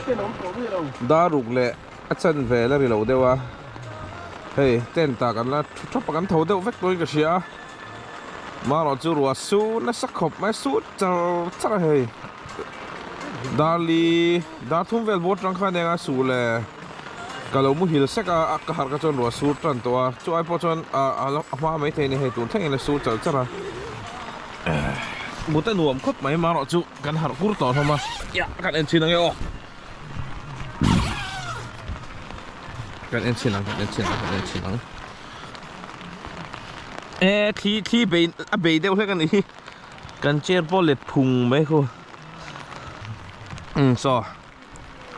Dar ruk leh a chanve la ri lo deuh a, hei tent ah kan la thu thap a, kan tho deuh vek turin ka hria a, marawh chu ruah su nasa khawp mai su char char a hei Darli dar thum vel bawr tang khan eng a su le ka lo muhil sek a, a ka harh ka chuan ruah sur tan tawh a, chu ai pawh chuan a hma mai thei a ni hei tun thlengin a sur char char a, mut a nuam khawp mai marawh chu kan harh kur tawh hlawm a, kan en chhin ang e aw. Kan en chhin ang kan en chhin ang kan en chhin ang e thli thli bei a bei deuh hlek a ni hi kan chair pawh let phung mai khu um saw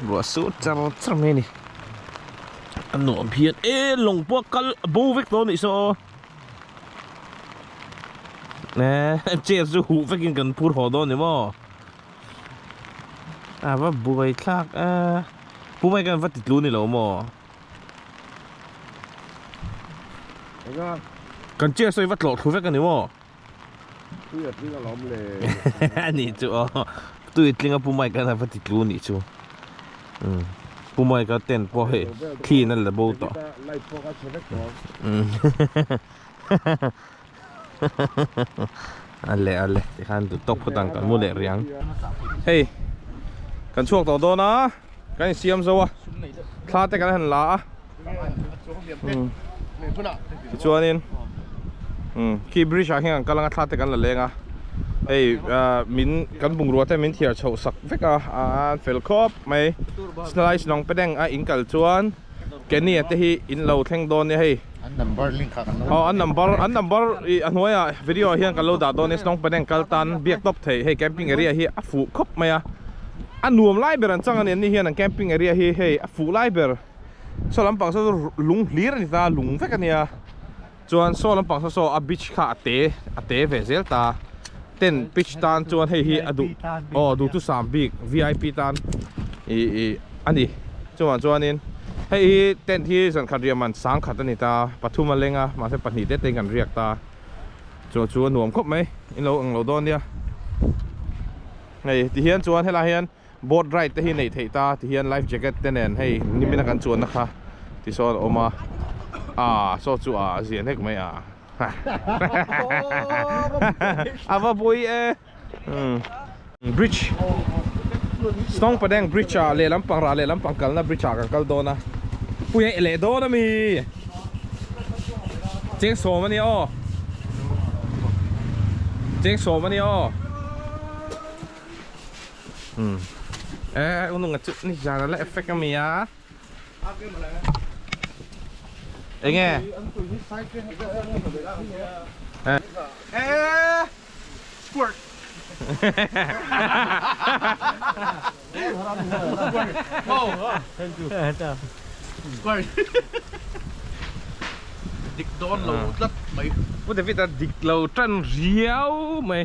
ruah sur char char mai a ni a nuam phian e lawng pawh a kal a bo vek tawh a nih saw aw e chair chu huh vekin kan phur haw dawn a ni maw. A va buai thlak a pu mai kan va ti tlu ni lo maw kan chair sawi va tlawh thlu vek a ni maw tui a tling alawm le a ni chu aw tui tling a pu mai kan va ti tlu ni chu pu mai ka tent pawh hei thli in a la bo tawh light pawh ka chhe vek tawh Ale ale tikhan duh tawk phawt ang kan mu leh riang hei kan chhuak tawh dawn a kan insiam zo a thla te kan han la a tichuanin khi bridge ah hian kan kal anga thla te kan la leng a hei min kan bungrua te min thiar chhoh sak vek a an fel khawp mai slice lawng pe deng a in kal chuan Kenny a te hi in lo thleng dawn nia hei. An number link kha kan lo Aw an number an number i a hnuai ah video ah hian kan lo dah dawn nia Shnawng Penang kal tan biak tawp thei hei camping area hi a fuh khawp mai a a nuam lai ber an chang a ni an ni hian an camping area hi hei a fuh lai ber saw lampang saw chu lung hlir a ni ta lung vek a nia chuan saw lampang saw saw a beach kha a te a te ve zel ta tent pitch tan chuan hei hi a duh aw duhthusam bik vip tan ih ih a ni chuvang chuanin hei hi tent hi zan khat riah man sang khat a ni ta pathum a leng a mahse pahnih te te in kan riak ta chu chu a nuam khawp mai in lo ang lo dawn nia hei tihian chuan helai hian boat ride te hi neih theih ta tihian life jacket te nen hei nimina kan chuanna kha tisawn a awm a ah saw chu a ziah nek mai a. A va pui e Bridge Shnawng Padeng Bridge ah lehlam pang rah lehlam pang kalna bridge ah kan kal dawn a pui a leh dawn ami cheng sawm ania aw cheng sawm ania aw e ununga chu ni zan ala effect ami a. Enge? Eh! Squirt. Squirt. Dik dawn lo tlat mai. Pu David a dik lo tan riau mai.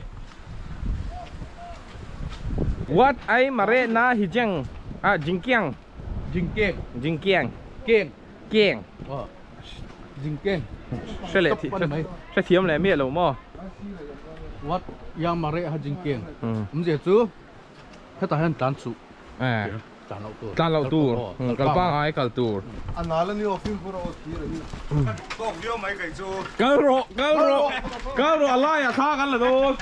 What ai mare na hi jeng ah jingkiang. Jingkeng. Jingkiang. Keng. Keng. Ờ. Jingkeng. Hre leh thi hre thiam leh miah lo maw? What yang mare ha jingkeng. Awmzia chu hetah hian tlan suh. Eh. Tlan loh tur. Tlan loh tur. Kal pangai kal tur. A nal a ni aw fimkhur aw thir a hi. Tawk viau mai kei chu. Kal rawh kal rawh kal rawh a laiah thla kan la dawn.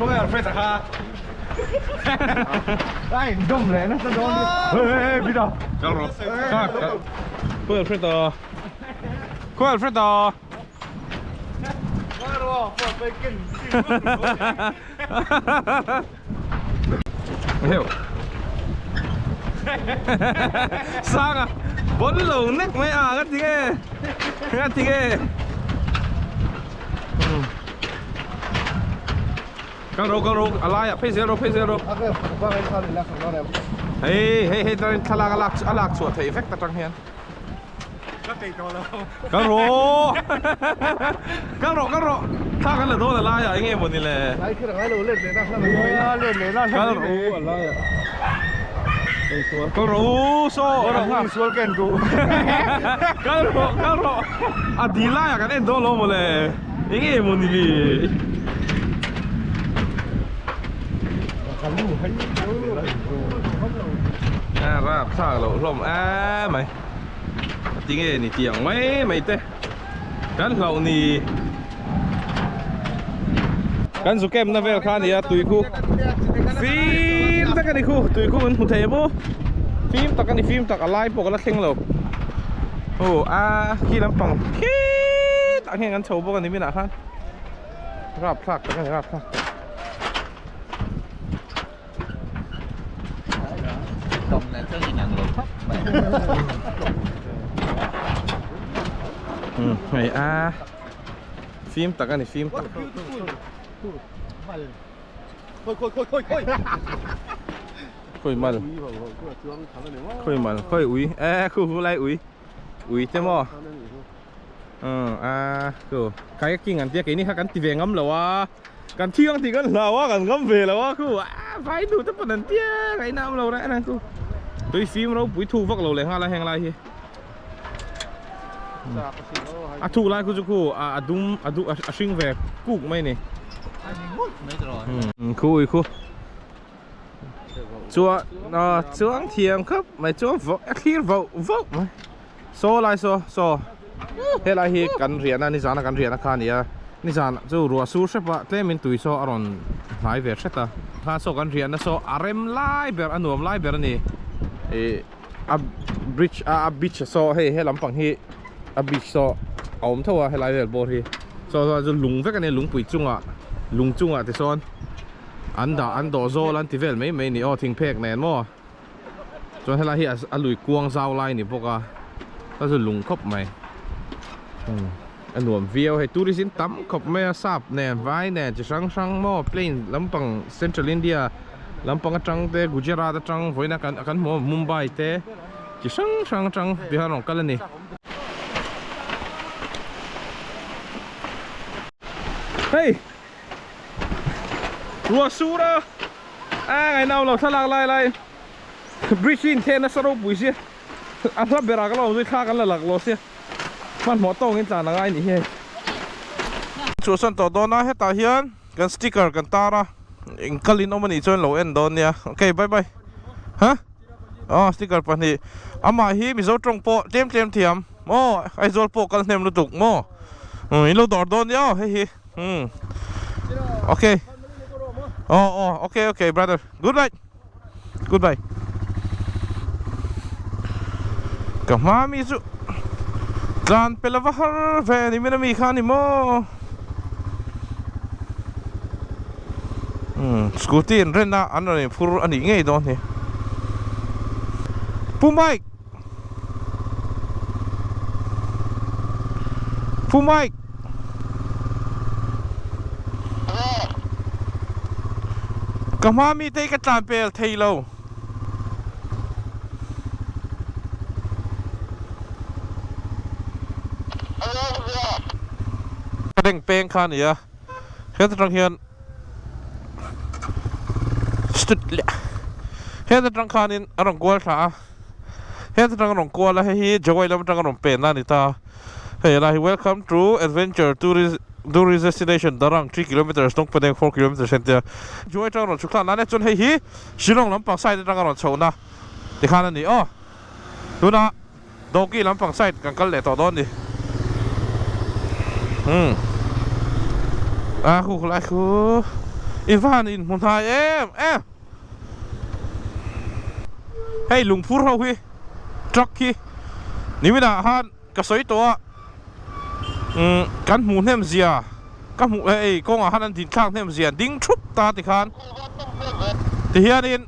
Khawnge Alfred a kha? A indawm leh nasa dawn hi. Hey hey hey Peter. Kal rawh. Kha kal. Khawnge Alfred a? Khawnge Alfred a? Heo. Sang à. Bốn lầu nét mấy à ngắt gì nghe. Ngắt gì nghe. Kal ro kal ro alai ah phei zel ro phei zel ro. Hei hei hei tarin thlalak alak alak chhuah theih vek ta tang hian. Kal rawh Kal rawh kal rawh Thla kan la dawn a lai ah enge maw ni le Kal rawh a lai ah. Kal rawh u saw Insual ka en duh. Kal rawh kal rawh a dil laiah kan en dawn lo mawle eng nge maw ni le. A rap thlak loh hlawm em mai tinge ni tiang mai mai te kan hlauh ni. Kan zu camp na vel kha a ni a tui khu fim tak a ni khu tui khu kan hmu thei maw fim tak a ni fim tak a lai pawh ka la thleng lo aw a khi lampang khitah hian kan chho bawk a ni minah khan rapthlak tak a ni rapthlak tak. Hei a fim tak a ni fim tak khawi mal khawi mal khawi ui e khu khu lai ui ui te maw a khu kayaking an tia keini kha kan ti ve ngam lo a. Kan thiang tih kan hlau a, kan ngam ve lo a khu a vai duh te pawn an tia ka inam lo reng reng khu. Tui fim ropui thuk vak lo leh nghal a heng lai hi. A thuk lai khu chu khu a dum a du a hring ve kuk mai ni. Khu ui khu. Chuan chuang thiam khawp mai chuang vauh a thlir vauh vauh mai. Saw lai saw saw helai hi kan riahna nizana kan riahna kha a ni a nizan chu ruah sur hrep a tlemin tui saw a rawn hnai ve hret a kha saw kan riahna saw a rem lai ber a nuam lai ber a ni ih a bridge a a beach saw hei he lampang hi a beach saw a awm tho a helai vel bawr hi saw saw chu lung vek a ni a lungpui chungah lung chungah te sawn an dah an dawh zawl an ti vel mai mai a ni aw thingphek nen maw. Chuan helai hi a lui kuang zau lai a ni bawk a a zu lung khawp mai a nuam viau hei tourist in tam khawp mai a sap nen vai nen chi hrang hrang maw plane lampang central India lampang atang te Gujarat atang vawiin a kan kan hmu a Mumbai te chi hrang hrang atang ti hian a rawn kal a ni. Hei ruah sur a. A ngaihna awm lo thlalak lai lai bridge hi inthen nasa ropui sia a hla berah ka lo awm zui thla kan la lak lo sia hmanhmawh tawngin tlan a ngai nih hi hei. Chhuahsan tawh dawn a hetah hian kan sticker kan tar a engkal in awm anih chuan lo en dawn nia okay bye bye ha aw sticker pahnih amah hi mizo tawng pawh tlem tlem thiam aw Aizawl pawh kal hnem lutuk maw in lo dawr dawn nia aw hei hi. Hmm. Okay. Oh, oh, okay, okay, brother. Good night. Goodbye. Ka hma mi chu tlan pe lova har ve ni min ami kha ni maw. Hmm, scooty in rent a an rawn in phur a nih ngei dawn hi. Pu Mike. Pu Mike. Ka hma mi te hi ka tlan pel thei lo. Ka reng peng kha a ni a, heta tang hian heta tang khanin a rawn kual thla a. Heta tang a rawn kual a hei hi Jawai lam atang a rawn pen a ni ta hei helai hi welcome to adventure tourist tourist destination Darang 3 kilometers Nongpaneng 4 kilometers en tia Jawai atang a rawn chhuk thla nan e chuan hei hi Shillong lampang side atang a rawn chhoh na tikhan a ni aw tunah Dawki lampang side kan kal leh tawh dawn ni umm a khu khulai khu i van in hmu hnai em em. Hei lungphur ho hi truck hi niminah khan ka sawi tawh a umm kan hmuh hnem zia ka hmuh hei kawngah khan an din thlak hnem zia ding thup ta tikhan tihianin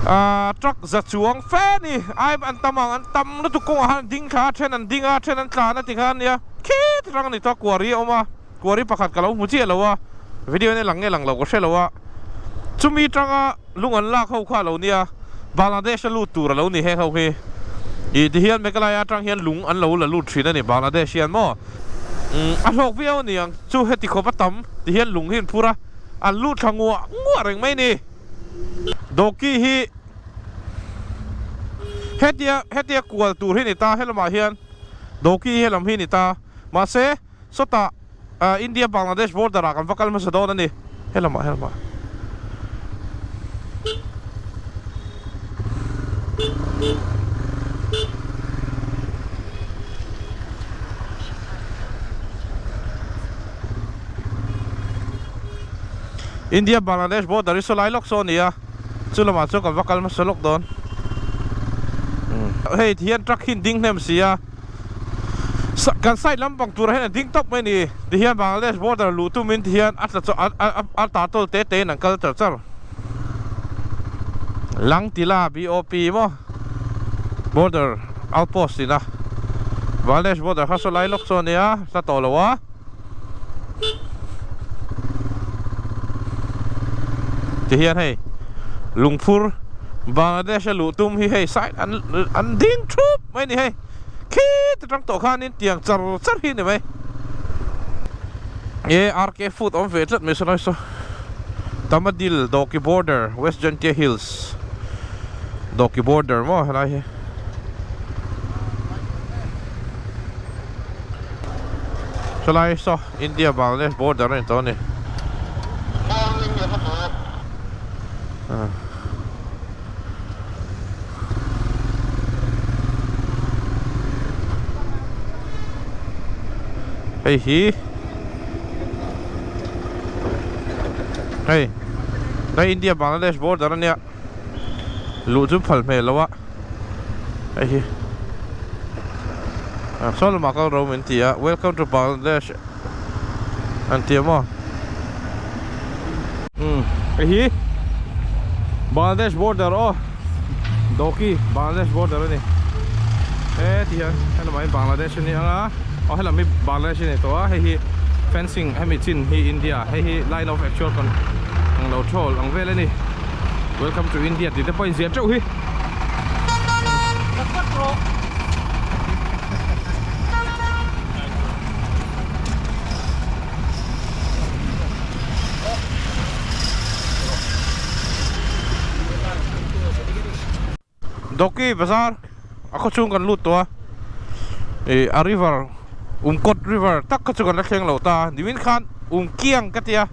aaa truck za chuang fe a ni ai an tam ang an tam lutuk kawngah khan an ding thla a then an ding a then an tlan a tikhan nia khit rang a ni tawh a kuari a awm a. Kuari pakhat ka lo hmu chiah lo a, video in a lang nge lang lo ka hre lo a, chumi tanga lung an lak ho kha a lo nia, Bangladesh a lut tur a lo ni heng ho hi, ih ti hian Meghalaya atang hian lung an lo la lut thin a ni Bangladesh hian maw, umm a hlawk viau a ni ang chu heti khawp a tam ti hian lung hi an phur a, an lut thla nguah nguah reng mai ni. Dawki hi. Hetia hetia kual tur hi ni ta helamah hian Dawki helam hi ni ta mahse sawtah India Bangladesh border ah kan va kal hmasa dawn a ni helamah helamah. India Bangladesh border hi saw lai lawk saw a ni a chu lamah chuan kan va kal hmasa lawk dawn hei ti hian truck hi an ding hnem si a kan side lampang turah hian an ding tawp mai a ni ti hian Bangladesh border luh tumin ti hian a tla chaw a ta tawl te te in an kal char char Langtila BOP maw border outpost ina Bangladesh border kha saw lai lawk chu a nia hla tawh lo a. Ti hian hei lungphur Bangladesh a luh tum hi hei side an an ding thup mai a ni hei khit atang tawh khanin tiang char char hi a ni mai e RK food awm ve tlat mai saw lai saw Tamadil Dawki border West Jaintia Hills Dawki border maw helai hi. Chalai saw India Bangladesh border a ni tawh a ni. Hei hi hei hei India Bangladesh border a nia luh chu phal hmel lo a hei hi saw lamah kal ro min ti a welcome to Bangladesh an ti a maw umm hei hi Bangladesh border aw Dawki Bangladesh border a ni he ti hian helamah hi Bangladesh a ni ang a aw helam hi Bangladesh a ni tawh a hei hi fencing hemi chin hi India hei hi line of actual con ang lo thawl ang vel a ni. Welcome to India tih te pawh a inziah teuh hi. Dawki bazar a khaw chhung kan lut tawh a ih a river Umkawt river tak kha chu kan la thleng lo ta nimin khan Umkiang ka tia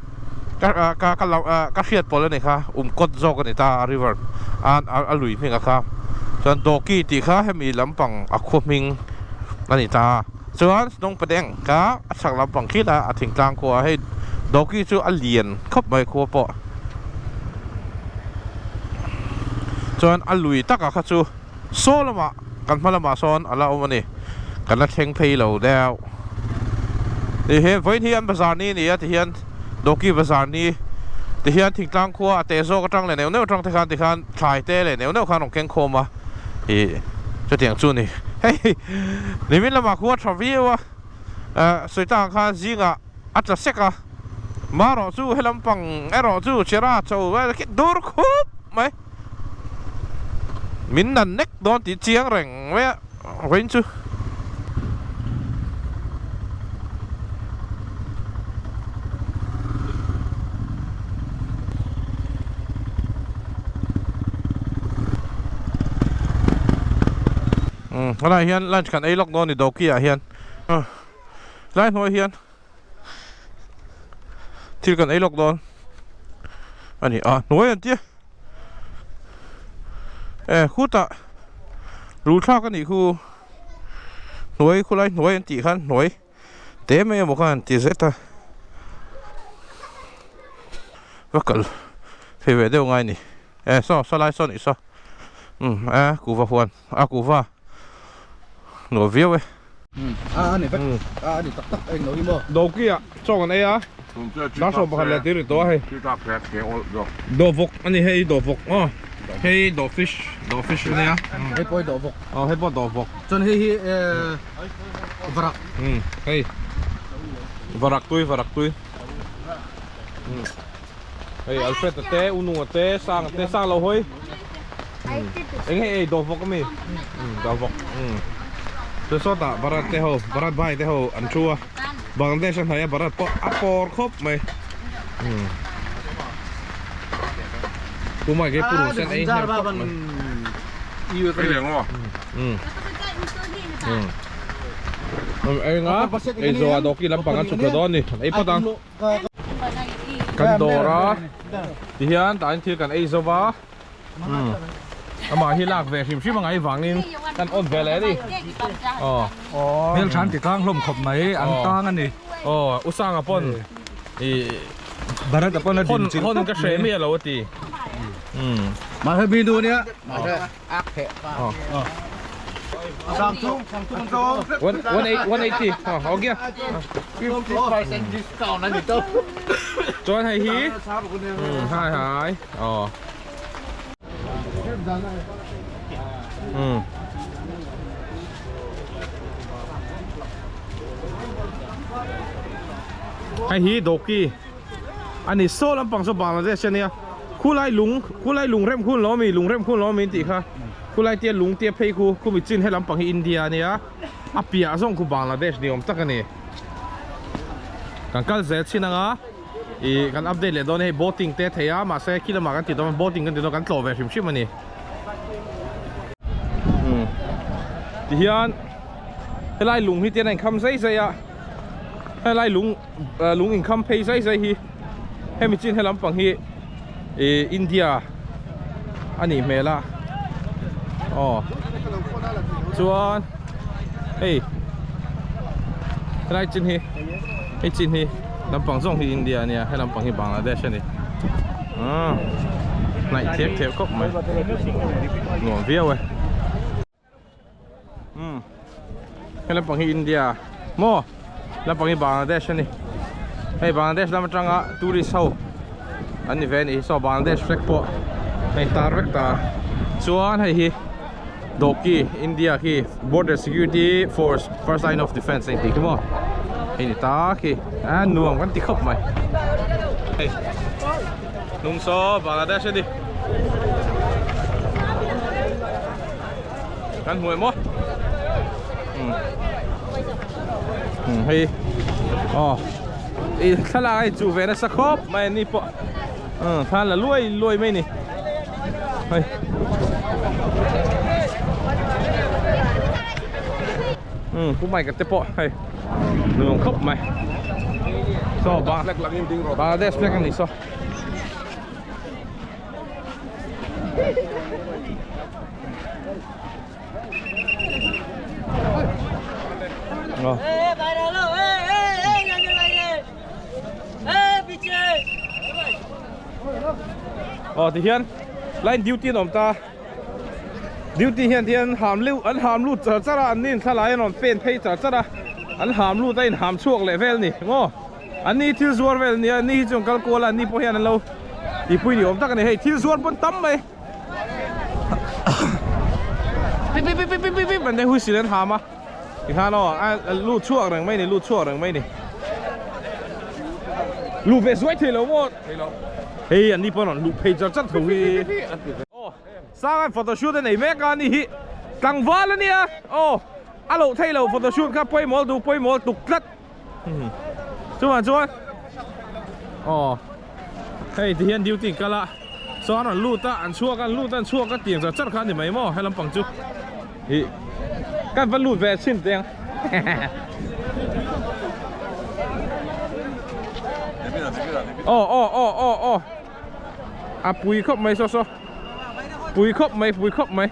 ka ka ka lo ka hriat pawlh a ni kha Umkawt zawk a ni ta a river a a lui hming a kha chuan Dawki tih kha hemi lampang a khua hming a ni ta chuan Hnawngpadeng kha a chhak lampang khi la a thingtlang khua a hei Dawki chu a lian khawp mai khua pawh. Chuan a lui takah kha chu saw lamah kan hma lamah sawn a la awm a ni kan la thleng phei lo deuh ti hian vawiin hi an bazar ni a ni a ti hian Dawki bazar ni ti hian thingtlang khua a teh zawk atang leh neuh neuh atang te khan ti khan thlai te leh neuh neuh khan rawn keng khawm a ih chutiang chu a ni hei nimin lamah khua tha viau a sawi tak ang khan zingah. A tla sek a, marawh chu helam pang erawh chu Chera cho vel khi dur khup mai. Min nan nek dawn tih chiang reng mai a vawiin chu. Umm helaiah hian lunch kan ei lawk dawn a ni Dawki ah hian. Tlai hnuai hian thil kan ei lawk dawn a ni a hnuai an tia e khutah lu thlak a nih khu hnuai khulai hnuai an tih khan hnuai te mai emaw khan an ti zet a va kal phei ve deuh ngai a ni e saw saw lai saw a nih saw umm e kuhva huan a kuhva nuam viau e. A ani vek a ani tak tak eng lo hi maw. Dawki ah chaw kan ei a dar sawm pakhat leh tir tawh a hei daw vawk a ni hei daw vawk aw hei daw fish daw fish a nia hei pawh hi daw vawk aw hei pawh daw vawk chuan hei hi varak hei varak tui varak tui hei Alfred a te Ununga te Sanga te Sang lo hawi Eng hei ei daw vawk ami daw vawk chuan sawtah Bharat te ho Bharat bhai te ho an thu a Bangladesh a hnaih a Bharat pawh a pawr khawp mai Pu Mike hi purun sen ei hnem khawp mai. Ei nga ei zo a dawki lampang an chhuk thla dawn a ni ei phawt ang kan dawr a tihian tah hian thil kan ei zo va amah hi lak ve hrim hrim a ngai vangin kan on ve leh a ni aw hmeltha an ti tlang hlawm khawp mai an tang a ni aw usanga pawn ih Bharat a pawn a din chilh hawn ka hre mai alo a ti mahse mi nu nia One one eight one eighty oh okay 50% discount ani to chuan hei hi hai hai aw Hei hi Dawki a ni saw lampang saw Bangladesh a nia khulai lung khulai lung rem khun lo ami lung rem khun lo ami an tih kha khulai tia lung tia phei khu khumi chin he lampang hi India a nia a piah zawng khu Bangladesh ni awm tak a ni kan kal zel chin anga ih kan update leh dawn a hei boating te a thei a mahse khi lamah kan tih dawn boating kan tih dawn kan tlawh ve hrim hrim a ni tihian helai lung hi tian a inkham zai zai a helai lung lung inkham phei zai zai hi hemi chin he lampang hi ih India a nih hmel a aw chuan hei helai chin hi hei chin hi lampang zawng hi India a nia he lampang hi Bangladesh a ni ah hnaih thep thep khawp mai nuam viau e. Um he lampang hi India maw lampang hi Bangladesh a ni hei Bangladesh lam atanga tourist ho an ni ve a nih hi saw Bangladesh flag pawh hei tar vek ta chuan hei hi Dawki India khi border security force first line of defence a intih khi maw hei ni ta khi a nuam kan ti khawp mai hei hnung saw Bangladesh a ni. Kan hmu em aw um hei aw i thlalak a inchuh ve nasa khawp mai ani pawh um thla la luai luai mai ni hei um pu mai ka te pawh hei nuam khawp mai saw ba Bangladesh flag ani saw. Aw ti hian line duty an awm ta duty hian ti hian ham leuh an ham lut char char a an ni in thlalai an rawn pen phei char char a an ham lut a in ham chhuak leh vel ni maw. An ni thil zuar vel nia an ni hi chu an kal kual a an ni pawh hian an lo tihpui ni awm tak a ni hei thil zuar pawn tam mai pip pip pip pip pip pip an te whistle an ham a tikhan aw a lut chhuak reng mai ni lut chhuak reng mai ni luh ve zuai thei lo maw hei an ni pawh an rawn luh phei char char tho hi aw sangan photoshoot a nei mek a ni hi tlangval a nia aw a loh thei lo photoshoot kha pawimawh duh pawimawh tuk tlat. Chuvang chuan aw hei ti hian duty kal a chuan an lut a an chhuak a an lut a an chhuak a tiang char char kha a ni mai maw he lampang chu ih kan va lut ve chhin teh ang aw aw aw aw aw a pui khawp mai saw saw pui khawp mai pui khawp mai.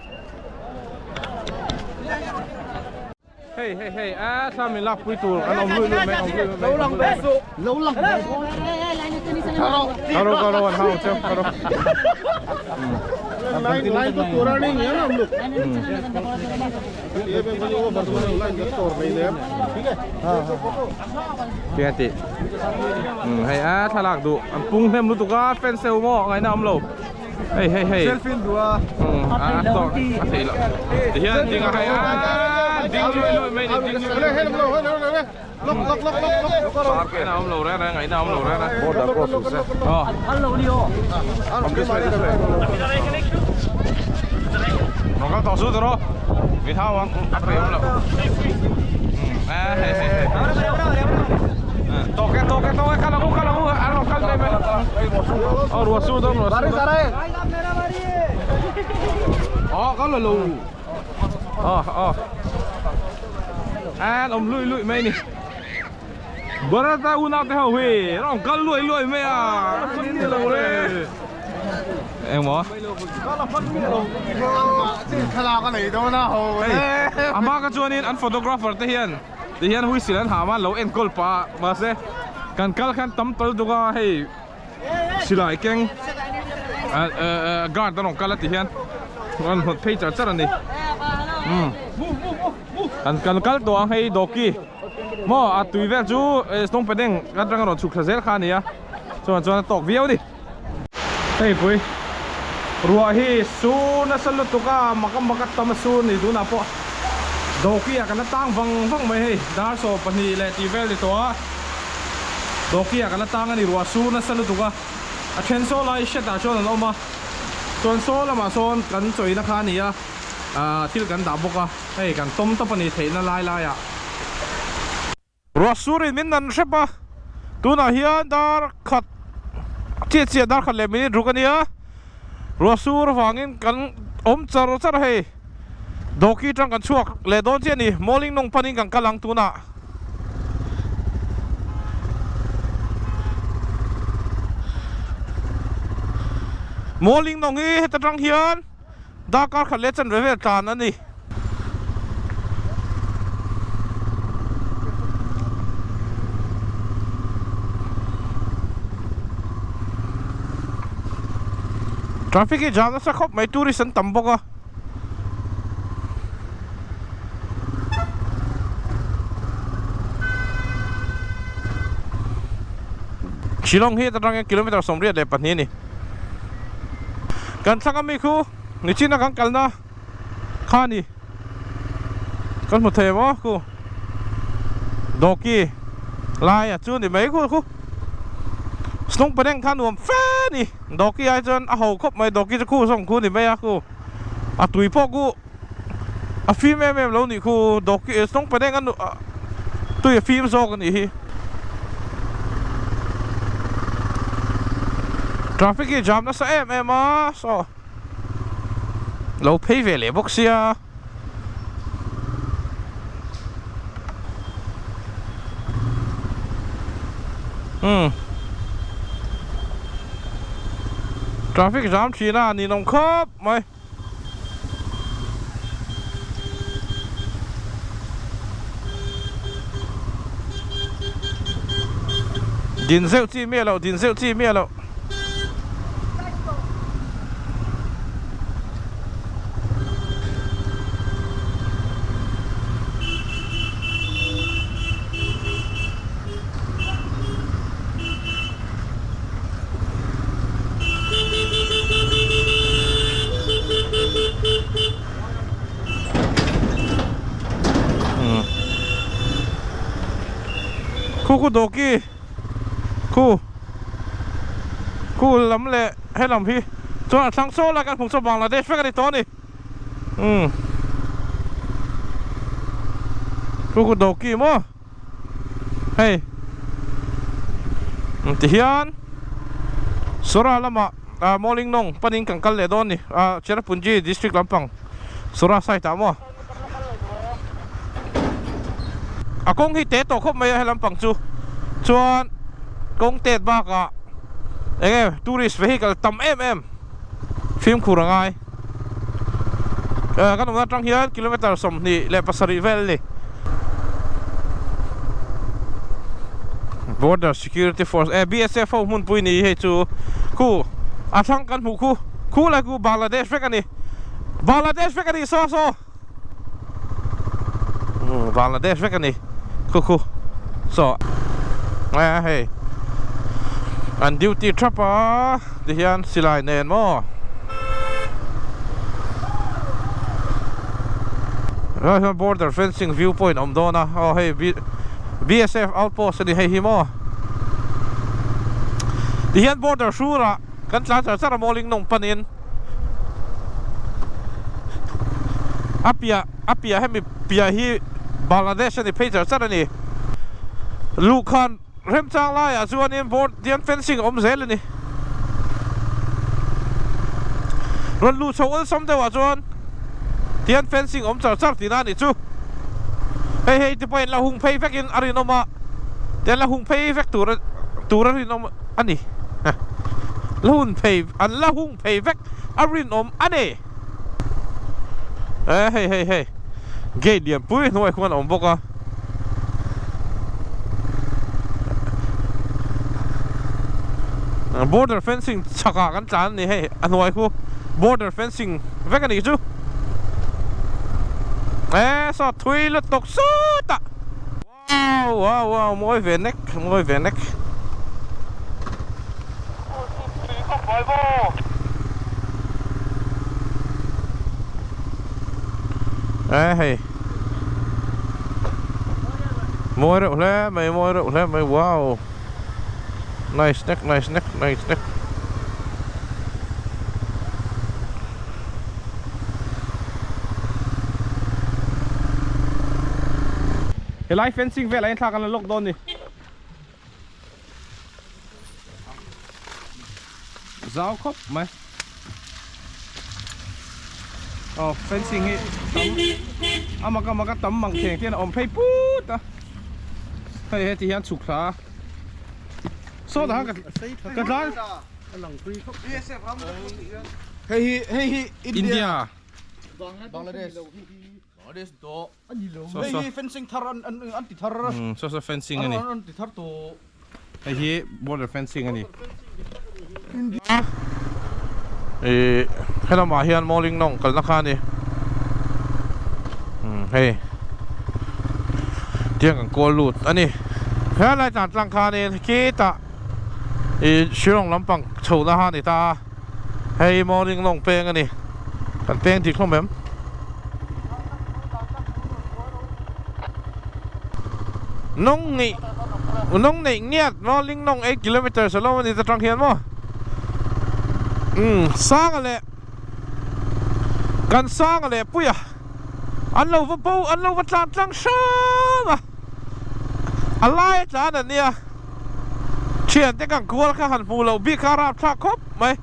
Hei hei hei a thla min lak pui tur an awm lui lui mai awm lui lui mai. Lo lang ve su. Lo lang ve. Karo karo an hau cheu karo. Line line to tura ni nge na lu. Ye be bani wo barman line da tor mai le. Thik hai. Ha ha. Tia ti. Hei a thla lak du an pung hnem lutuk a fence ho maw ngaihna awm lo. Hei hei hei. Selfie in duh a. A tawk a theih loh. Ti hian ding a hei a ding lui lui mai ni ding lui lui. Hei lo hei lo hei lok lok lok lok lok. Ngaihna awm lo reng reng ngaihna awm lo reng reng. Border cross u se. Aw. Come this way this way. Rawn kal tawh su tawh rawh. Mi thau ang a peih awm loh. A hei hei hei. Tawk e tawk e tawk e kal ang u kal ang u an rawn kal mai mai. Aw ruah su dawn ruah su dawn. Aw ka la lo. Aw aw. An awm lui lui mai ni. Bharata unau te ho hi an awm kal luai luai mai a. Ni lo le. Engmaw? Hei a hma ka chuanin an photographer te hian ti hian whistle an ham a lo enkawl pah a mahse kan kal khan tam tal duk a hei silai keng guard an rawn kal a ti hian rawn hnawt phei char char a ni umm kan kan kal tawh ang hei dawki maw a tui vel chu stone padeng atanga rawn chhuk thla zel kha a ni a chuan chuan a tawk viau a ni. Hei pui ruah hi sur nasa lutuk a mak a mak a tam a sur ni tunah pawh dawki ah kan la tang vang vang mai hei dar 12 leh tih vel ni tawh a dawki ah kan la tang a ni ruah sur nasa lutuk a a then saw lai shed ah chuan an awm a chuan saw lamah sawn kan chawina kha a ni a ah thil kan dah bawk a hei kan tawm tawp a ni theihna lai lai ah. Ruah surin min nan hrep a, tunah hian dar khat chiah chiah dar khat leh minute ruk a nia, ruah sur avangin kan awm char char a hei, dawki atang kan chhuak leh dawn chiah a ni, Mawling nawng panin kan kal ang tunah. Mawling nawng hi heta tang hian Darkar khat leh chanve vel tlan a ni. Traffic hi jam nasa khawp mai tourist an tam bawk a. Shillong hi atangin kilometer 82 a ni. Kan thlang ami khu nichina kan kalna kha a ni kan hmu thei maw khu dawki lai a chu ni mai khu khu snung paneng kha nuam fe a ni dawki ai chuan a ho khawp mai dawki chu khu zawng khu ni mai a khu a tui pawh khu a fim em em lo nih khu dawki snung paneng a tui a fim zawk a nih hi. Traffic hi jam nasa em em a saw lo phei ve leh bawk sia. Umm traffic jam thin a ninawm khawp mai. Din zeuh chi miah loh din zeuh chi miah loh. Khu khu dawki khu khu lam leh he lam hi chuan a thlang saw lai kan hmuh chu Bangladesh vek a ni tawh a ni umm khu khu dawki maw. Hei ti hian Sora lamah ah Mawling Nawng panin kan kal leh dawn a ni ah Cherrapunji district lampang Sora side ah maw a kawng hi te tawh khawp mai a he lampang chu chuan kawng tet bakah eng nge tourist vehicle tam em em fimkhur a ngai kan awmna atang hian kilometer 27 vel a ni. Border Security Force eh BSF ho hmunpui ni hei chu khu a thlang kan hmuh khu khu lai khu Bangladesh vek a ni Bangladesh vek a ni saw saw umm Bangladesh vek a ni khu khu saw eh hei an duty thap a tihian silai nen maw. Helai hian border fencing view point a awm dawn a aw hei BSF outpost a ni hei hi maw tihian border hrurah kan tlan char char a mawling nawng panin a piah a piah hemi piah hi Bangladesh a ni phei char char a ni luh khan Remchang laiah chuanin board dian fencing a awm zel a ni. Rawn luh chho awlsam deuhah chuan tihian fencing awm char char tihna a nih chu. Hei hei te pawh in la hung phei vekin a rinawm a, tihian la hung phei vek tur tur a rinawm a ni. La hun phei an la hung phei vek a rinawm a ni. E hei hei hei gate lian pui hnuai khuan a awm bawk a. Border fencing chhakah kan tlan a ni hei a hnuai khu border fencing vek a nih chu e saw thui lutuk sawtah wow wow wow mawi ve nek mawi ve nek. E hei mawi reuh hle mai mawi reuh hle mai wow nice nek nice nek nice nek. Helai fencing velah hian thla kan la lawk dawn ni. Zau khawp mai. Aw fencing hi tam a mak a mak a tam mang kheng te hian a awm phei put a. Hei heti hian chhuk thla a. Sawtah khan ka ka tlan. Hei hi hei hi India. Bangladesh. Bangladesh to. Hei hi fencing thar an an an ti thar. Umm saw saw fencing a ni. An ti thar tawh. Hei hi border fencing a ni. Ih helamah hian Mawling Nawng kalna kha a ni. Umm hei tiang kan kawl lut a ni. Helai tlan tlang khanin khitah ih Shillong lampang chhohna kha a ni ta a. Hei Mawling Nawng peng a ni. Kan peng dik hlawm em? Nawng neih nawng neih ngiat Mawling Nawng 8 kilometers a lo a ni ta tang hian maw umm Sanga leh kan Sanga leh Puia an lo va bo an lo va tlan tlang hram a a lai a tlan a nia thiante kan kual kha han hmuh loh bik kha a rapthlak khawp mai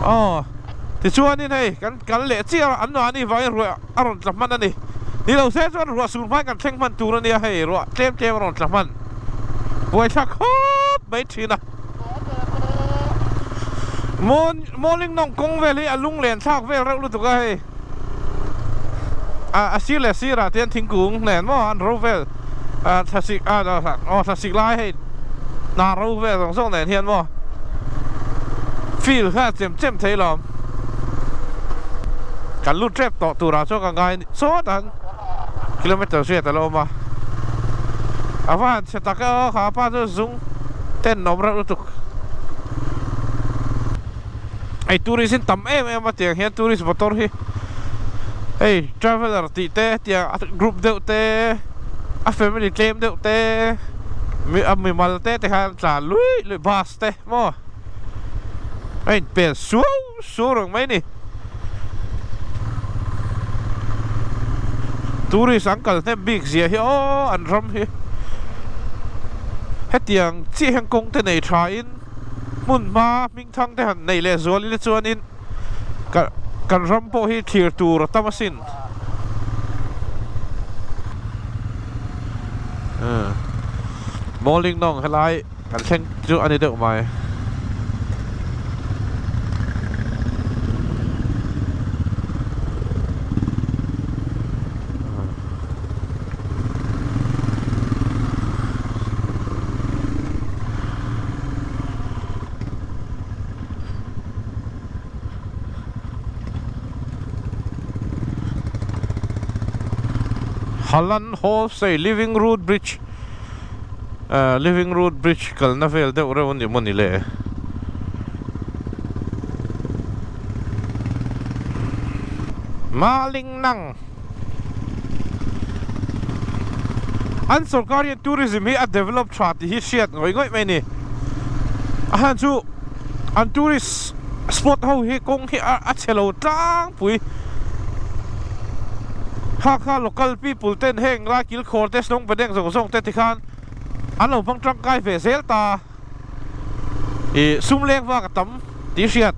aw tichuanin hei kan kal leh chiah a an mahni vangin ruah a rawn tla hman a ni ni lo se chuan ruah sur hmain kan thleng hman tur a nia hei ruah tlem tlem a rawn tla hman buaithlak khawp mai thin a Mawling nawng kawng vel hi a lunglen thlak vel reuh lutuk a hei a sir leh sirah te hian thingkung nen maw an ro vel thlasik aw thlasik lai hei hna ro vel zawng zawng nen hian maw feel kha chem chem thei lawm kan lut tep tawh turah chuan ka ngai sawt ang kilometer hriat a la awm a a va han chhe tak e aw kha pa chu zung ten awm reuh lutuk hei tourist in tam em em a tiang hian tourist motor hi hei traveller tih te tiang a group deuh te a family tlem deuh te a mimal te te khan tlan luih luih bus te maw a inpel suau suau reng mai a ni tourist an kal hnem bik zia hi aw an ram hi hetiang chiah hian kawng te nei tha in hmun hma hming thang te han nei leh zual ila chuanin kan ram pawh hi thlir tur a tam asin. Mawling nawng helai kan thleng chu a ni deuh mai. Halan Hall sei Living Root Bridge ahh Living Root Bridge kalna vel deuh reuh a ni maw ni le. Maling Nang An sorkar hian tourism hi a develop tha tih hi hriat ngawih ngawih mai a ni. A han chu an tourist spot ho hi kawng hi a chhe lo tlangpui. Kha kha local people ten heng lai kilkhawr te snawng bank zawng zawng te tikhan an lo hmang tangkai ve zel ta. Ih sum leng vak a tam tih hriat.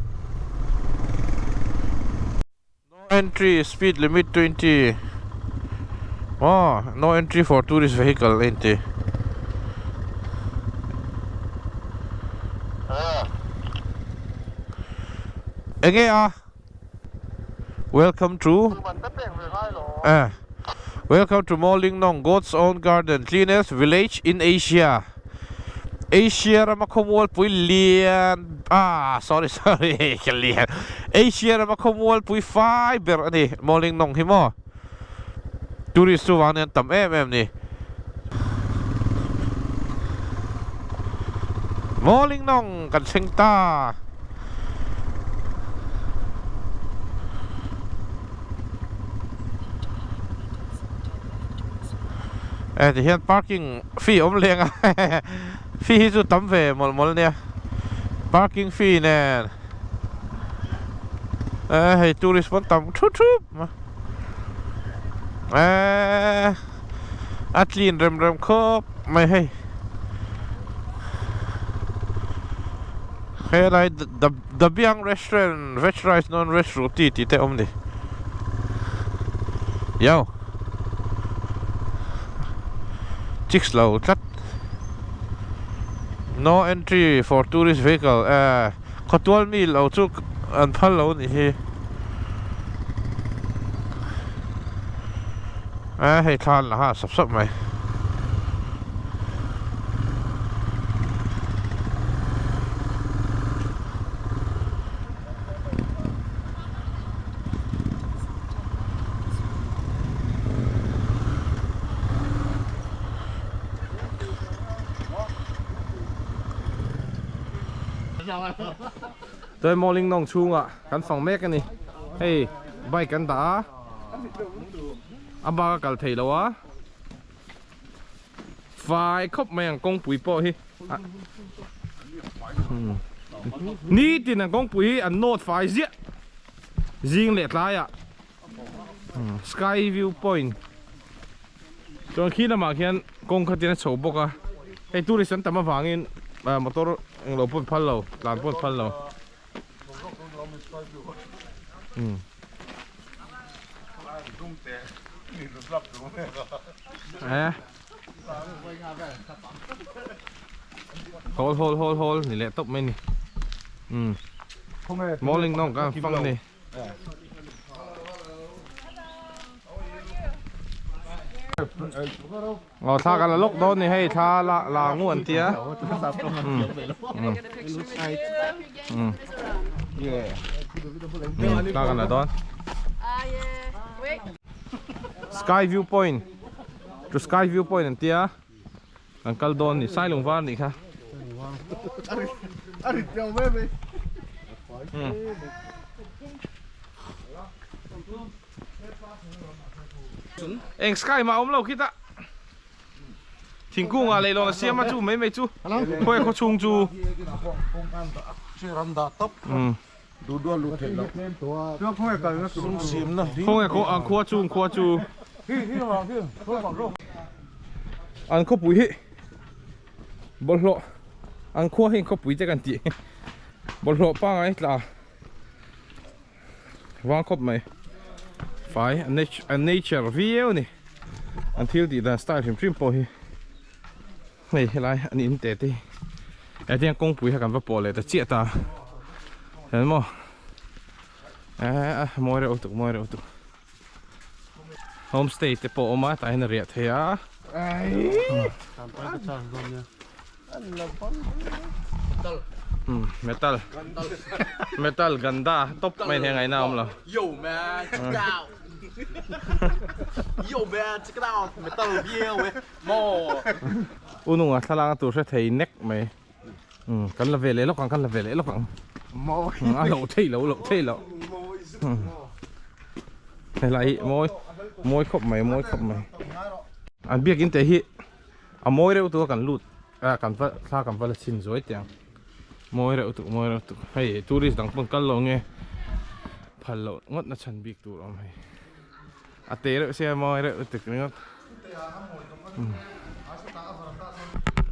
Entry speed limit 20 Aw no entry for tourist vehicle a inti. Enge a Welcome to Eh Welcome to Mawlingnong God's own garden cleanest village in Asia Asia rama khawmualpui lian ah sorry sorry ka lian Asia rama khawmualpui fai ber a ni Mawlingnong hi maw tourist chu vang nen tam em em ni Mawlingnong kan thleng ta. Eh ti hian parking fee awm leng a fee hi chu tam ve mawlh mawlh nia parking fee nen eh hei tourist pawn tam thu thup eh a clean rem rem khawp mai hei helai the Dabiang restaurant veg rice non veg roti tih te a awm ni yo chicks lo tlat no entry for tourist vehicle eh khawtual mi lo chu an phal lo nih hi eh hei thla an la nghal sap sap mai. Chuan Mawling nawng chhungah kan fang mek a ni. Hei bike an dah a, a bak a kal thei lo a. Fai khawp mai ang kawngpui pawh hi nitin ang kawngpui hi an nawt fai ziah zing leh tlaiah sky view point chuan khi lamah khian kawng khatin a chho bawk a hei tourist an tam avangin motor englo pawn phal lo tlan pawn phal lo. Eh. Hol hol hol hol ni leh tawp mai ni. Um. Mawling nawng ka fang ni. Aw thla kan la lawk dawn ni hei thla la la ngu an tia. Thla kan la dawn. Sky view point to sky view point an tia. Kan kal dawn ni Sailung var nih kha. Eng sky mah awm lo khita thingkung ah leihlawn a siam a chu mai mai chu khawi khaw chhung chu khawnge khua chung khua chu an khawpui hi bawlhhlawh an khua hi khawpui te kan tih bawlhhlawh pangai tla. Vang khawp mai fai a nature viau a ni an thil tih dan style hrim hrim pawh hi hei helai an in te te hi hetiang kawngpui kha kan va pawh leh ta chiah ta hian maw eh mawi reuh lutuk mawi reuh lutuk homestay te pawh a awm a tah hian a riah theih a. Metal metal ganda top mai hian ngaihna a awm lo. Yo man check it out Yo man check it out metal viau e maw. U nunga thlalak a tur hre thei nek mai. Kan la ve leh lawk ang kan la ve leh lawk ang. A loh theih loh loh theih loh. Helai hi mawi mawi khawp mai mawi khawp mai. An biakin te hi A mawi reuh tuk a kan lut a kan va thla kan va la chhin zuai teh ang mawi reuh tuk mawi reuh tuk hei tourist dang pawn kal lo nge phal loh ngawt na chhan bik tur a awm hei a te reuh sia mawi reuh lutuk ringawt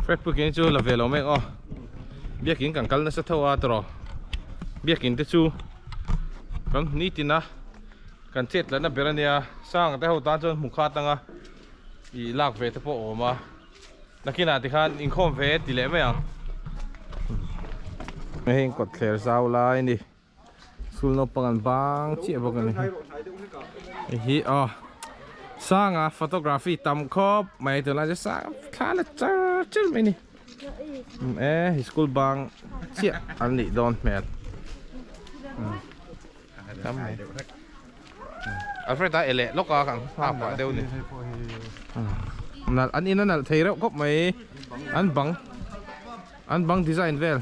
fred pukin chu la ve lo mek aw biakin kan kal nasa tho a tawrh biakin te chu kan nitin a. Kan chet tlatna ber ania Sanga te ho tan chuan hmu khat anga ih lak ve te pawh a awm a nakinah tikhan inkhawm ve ti leh mai ang. Hei kawtthler zau lai a ni school naupang an bang chiah bawk a ni hei hi aw Sanga photography tam khawp mai tunlai chu Sanga thla la char char mai a ni. E school bang chiah an nih dawn hmel. Tam mai. Alfred a ele lawk a kan nghak pah deuh ni. Nalh an in a nalh thei reuh khawp mai. An bang an bang design vel.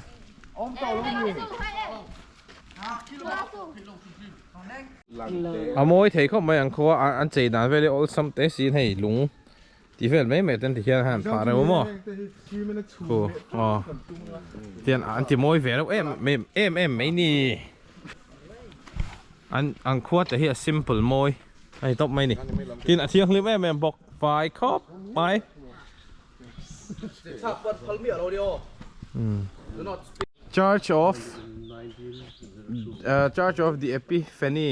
A mawi thei khawp mai ang khua an chei dan vel hi awlsam te siin hei lung Tih vel mai mai ten ti hian han phah reuh maw khu aw tian an ti mawi ve reuh em em em em mai ni an an khua te hi a simple mawi a ni tawp mai ni tin a thianghlim em em bawk fai khawp mai Church of Church of the Epiphany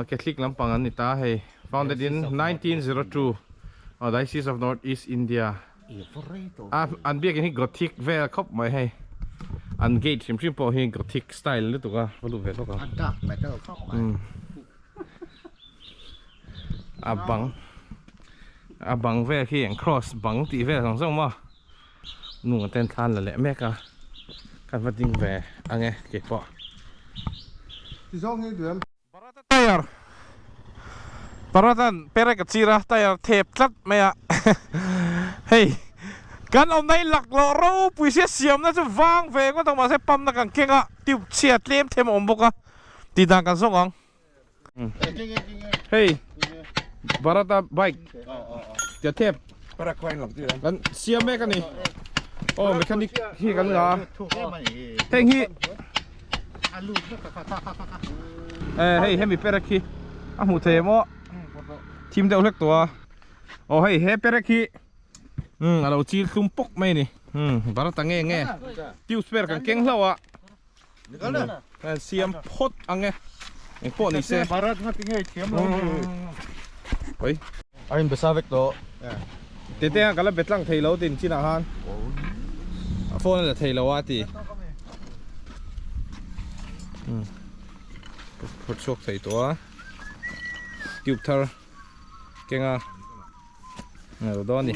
Catholic lampang an ni ta hei founded in 1902 Diocese of North East India a an biakin hi Gothic vel khawp mai hei an gate hrim hrim pawh hi Gothic style lutuk a va lut ve hlawk ang a bang a bang vel khi eng cross bang tih vel zawng zawng maw nung ten thla an la leh mek a kan va ding ve ange keipawh. Barata tyre Baratan perek a chir a tyre thep tlat mai a hei kan awmna hi laklawh ropui sia siamna chu vang ve ngawt ang mahse pump na kan keng a tube chhia tlem them a awm bawk a tih dan kan zawng ang. Hei Barata bike tia thep kan siam mek a ni aw mechanic hi kan la heng hi hei hemi perek hi a hmuh thei em aw thim deuh hlek tawh a aw hei he perek hi a lo chil tlum pawk mai a ni Barata nge nge tube spare kan keng hlauh a. Kan siam phawt ang e. Eng pawh ni se. Bharat nga tinge thiam lo ni. Oi. A in besa vek tawh. Tete a kala betlang thei lo tin chinah khan. A phone a la thei lo a ti. Phawt chhuak thei tawh a. Tube thar kenga. Ngalo dawn ni.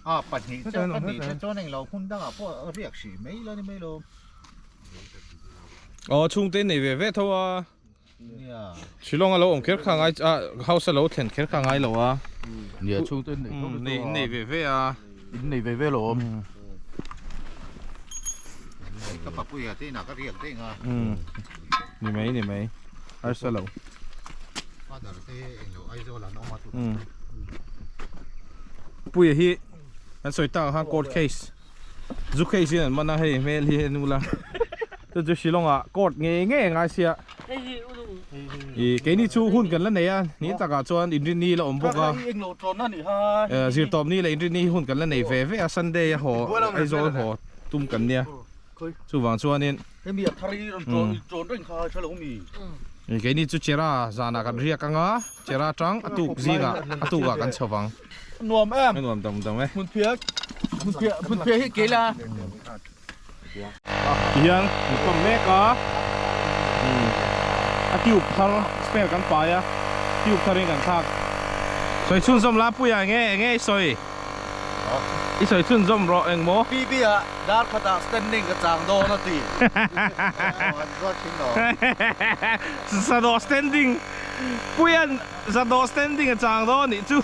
A pahnih chiah ka nih te chuan englo hmun dangah pawh riak hrih mai la ni mai lo. Aw chhungte nei ve ve tho a. Nia. Shillong a lo awm kher kha ngai a house a lo thlen kher kha ngai lo a. Nia chhungte nei tho nei nei ve ve a. In nei ve ve lo awm. Ka papuia te inah ka riak daih nga. Ni mai ni mai. Harsa lo. Father te englo Aizawl an awm a tu. Puia hi an sawi tak ang khan court case zu case in an man a hei hmel hi en ula chu chu Shillong ah court ngei ngei a ngai sia ih keini chu hun kan la nei a ni takah chuan inrinni la awm bawk a zirtawp ni leh inrinni hi hun kan la nei ve ve a Sunday a haw Aizawl haw tum kan nia chuvang chuanin keini chu Chera zanah kan riak anga Chera tang a tuk zingah a tukah kan chho vang. Nuam em. Nuam dam dam e. Hmun phiah hmun phiah hmun phiah hi ke la. Tihian an pump mek a. A tube thar spare kan pai a. Tube thar in kan thlak. Sawi chhunzawm la puia enge enge i sawi. I sawi chhunzawm rawh eng maw? PB ah dar khatah standing ka chang dawn a ti. Zadawh standing Puian zadawh standing a chang dawn nih chu.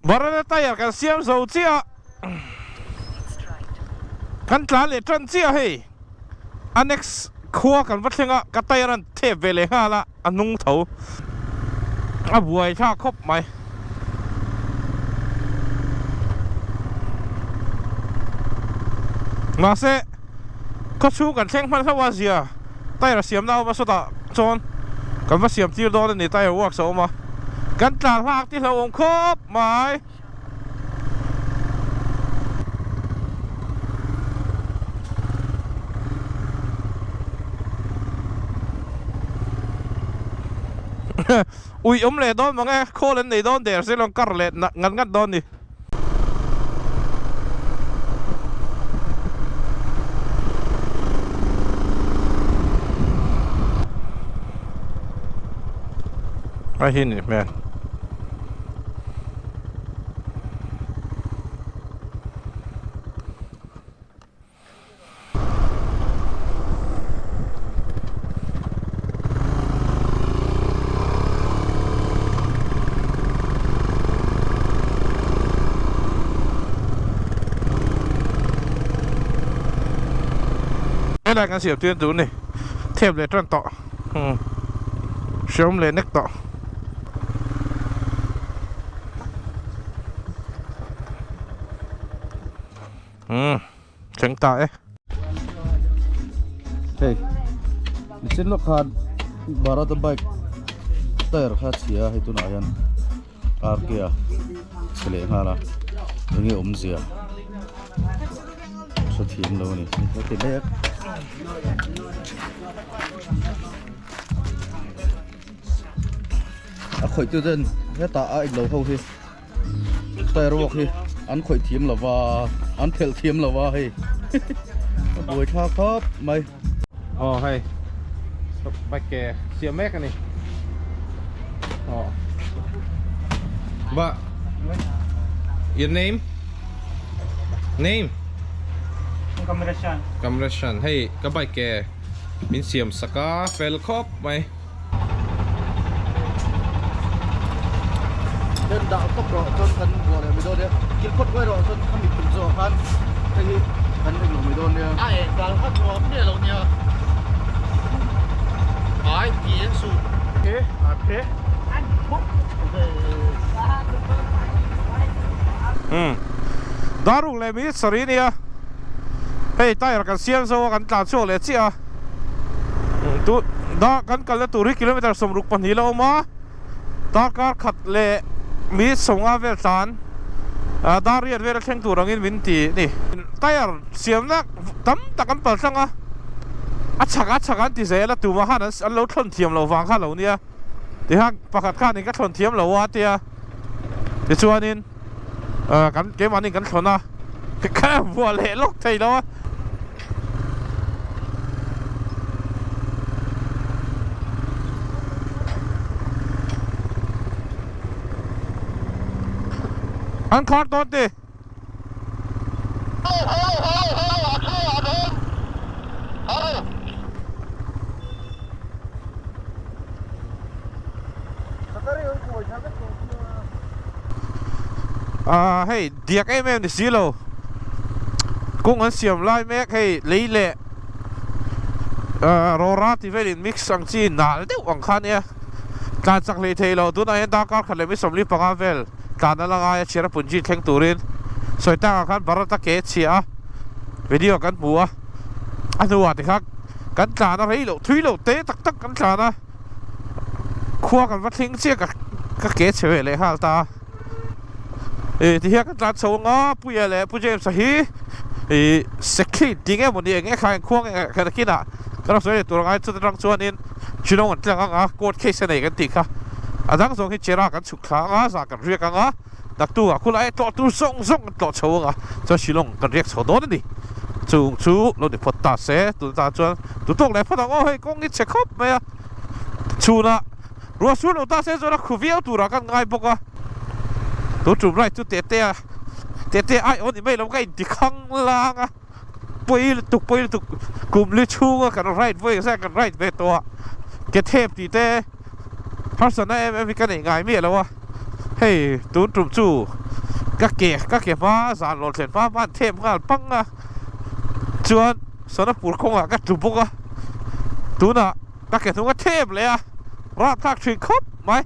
Barana tyre kan siam zo chiah a, kan tlan leh tan chiah hei. A next khua kan va thleng a, ka tyre an thep ve leh nghal a, a hnung tho. A buai thlak khawp mai. Mahse khawchhung kan thleng hman hlauh a zia tyre siamna a awm a sawtah chuan kan va siam tir dawn a ni tyre works a awm a kan tlan hlak ti hlauhawm khawp mai. Uih awm leh dawn mang e, khawl an nei dawn der se lawng kar leh ngat ngat dawn ni. Ai hi nih hmel. Helai kan siam tir tur ni thep leh tan tawh hreawm leh nek tawh. Umm thleng ta e. Hei nichin lawk khan Bharat a bike tyre kha a chhia a hei tunah hian RK a chhe leh nghal a enge awmzia hrethiam lo a ni ka ti mek. A khawih tu ten hetah a englo ho hi. Tyre walk hi an khawih thiam lo va, an phelh thiam lo va hei a buai thlak khawp mai. Aw hei bike ke siam mek a ni aw ba your name name Kamreshan Kamreshan hei ka bike ke min siam sak a fel khawp mai. Chuan dah tawp rawh chuan kan buah leh mai dawn nia kil phawt ruai rawh chuan khami tum zawh khan hei hi kan ring lo mai dawn nia. A eng dal kha nuam miah lo nia ai ti eng suh. Umm daruk leh mi sarih nia hei tyre kan siam zo a kan tlan chhuak leh chiah a. Tu da kan kalna tur hi kilometer 62 la awm a darkar khat leh minute 50 vel tlan dar riat vel a thleng tur angin min ti a ni. Tyre siamna tam tak an pal tlang a, a chhak a chhak an ti zel a tumah khan an lo thlawn thiam loh vang kha lo nia tihian pakhat khanin ka thlawn thiam lo a tia tichuanin kan keimahni kan thlawn a ka vuah leh lawk thei lo a. An khar dawn ti. Ah hei diak em em ni si lo kawng an siam lai mek hei lei leh ah rawra tih velin mix ang chi nal deuh ang kha ania tlan chak hlei thei lo tunah hian darkar khat leh mi 45 vel tlan a la ngai a chhiar a punji thleng turin sawi tak ah khan Bharat a ke chhia a video kan hmu a a hnuah tikhan kan tlan a rei loh thui loh te tak tak kan tlan a khua kan va thleng chiah ka ka ke chhe ve leh nghal ta a ih ti hian kan tlan chho anga Puia leh Pu James-a hi ih Sekhi tih nge mawni eng nge kha engkhua nge kha nakinah kan rawn sawi leh tur anga chuta tang chuanin Shillong an tlang anga court case a nei kan tih kha a dang zawng hi Chera kan chhuk thla anga zah kan riak anga naktu ah khulai tlawh tur zawng zawng an tlawh chho anga chuan Shillong kan riak chho dawn a ni chung chu lo ni phawt ta se tun atang chuan tutawk leh phawt ang aw hei kawng hi chhe khawp mai a chhunah ruah sur lo ta se chuan a khu viau turah kan ngai bawk a tun tum ride chu tete a tete ai aw ni mai lo ka inti khang lang a. Pawi lutuk pawi lutuk kum li chhunga kan ride vawi zat kan ride ve tawh a ke thep tih te harsatna em em hi ka neih ngai miah lo a hei tun tum chu ka ke ka ke hma zan lawr thlen hma hma an thep nghal pang a chuan Sonapur kawngah ka tlu bawk a tunah ka ke hnung a thep leh a rapthlak thin khawp mai.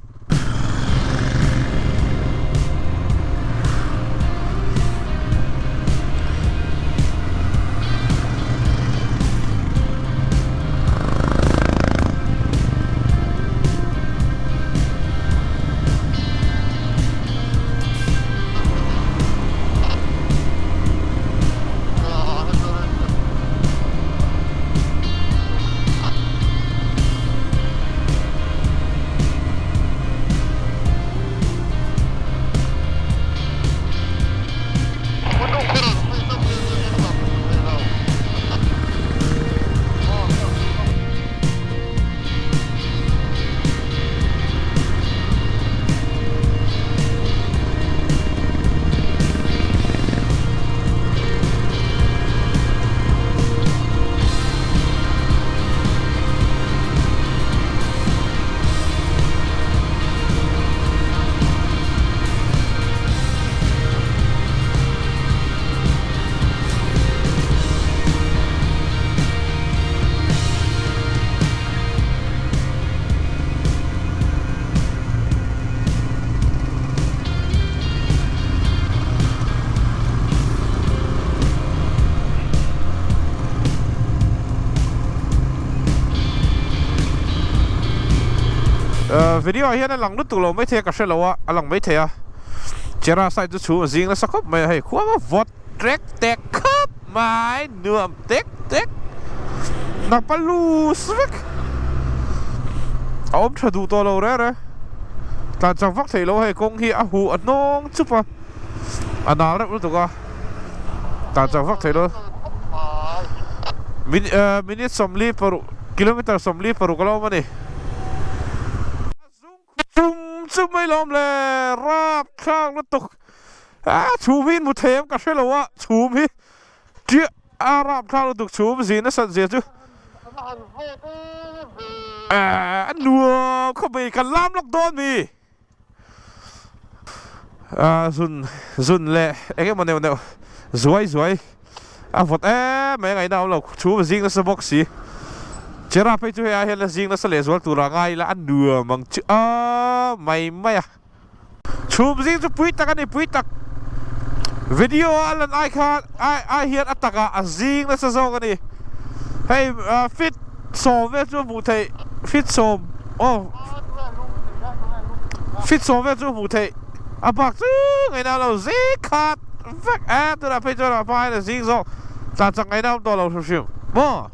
Video ah hian a lang lutuk lo maithei a ka hrelo a, a lang maithei a. Chera side chu chhum a zing nasa khawp mai a hei khuam a vawt trek tek khawp mai nuam tek tek hnap a lus vek a awm tha duh tawh lo reng reng tlan chak vak theih loh hei kawng hi a huh a hnawng chup a a nal reuh lutuk a tlan chak vak theih loh minute sawmli paruk kilometer sawmli paruk a lo awm a ni. Chum chu mai lawm le rap thlak lutuk a chhum hi in hmu thei em ka hre lo a chhum hi chiah a rap thlak lutuk chhum zin a san zia chu a nuam khawp mai kan lam lawk dawn mi a zun zun leh eng emaw neuh neuh zuai zuai a vawt em mai a ngaihna a awm lo chhum a zing nasa bawk si Chera phei chu hei ai hian a zing nasa leh zual tur ah ngai ila a nuam ang chu a mai mai a chhum zing chu pui tak a ni pui tak video a lan ai khan ai ai hian a takah a zing nasa zawk a ni hei fit sawm vel chu a hmuh theih fit sawm aw fit sawm vel chu a hmuh theih a bak chu ngaihna awm lo zing khat vek e tunah phei chuan a hma hian a zing zawk tlan chak ngaihna awm tawh lo hrim hrim maw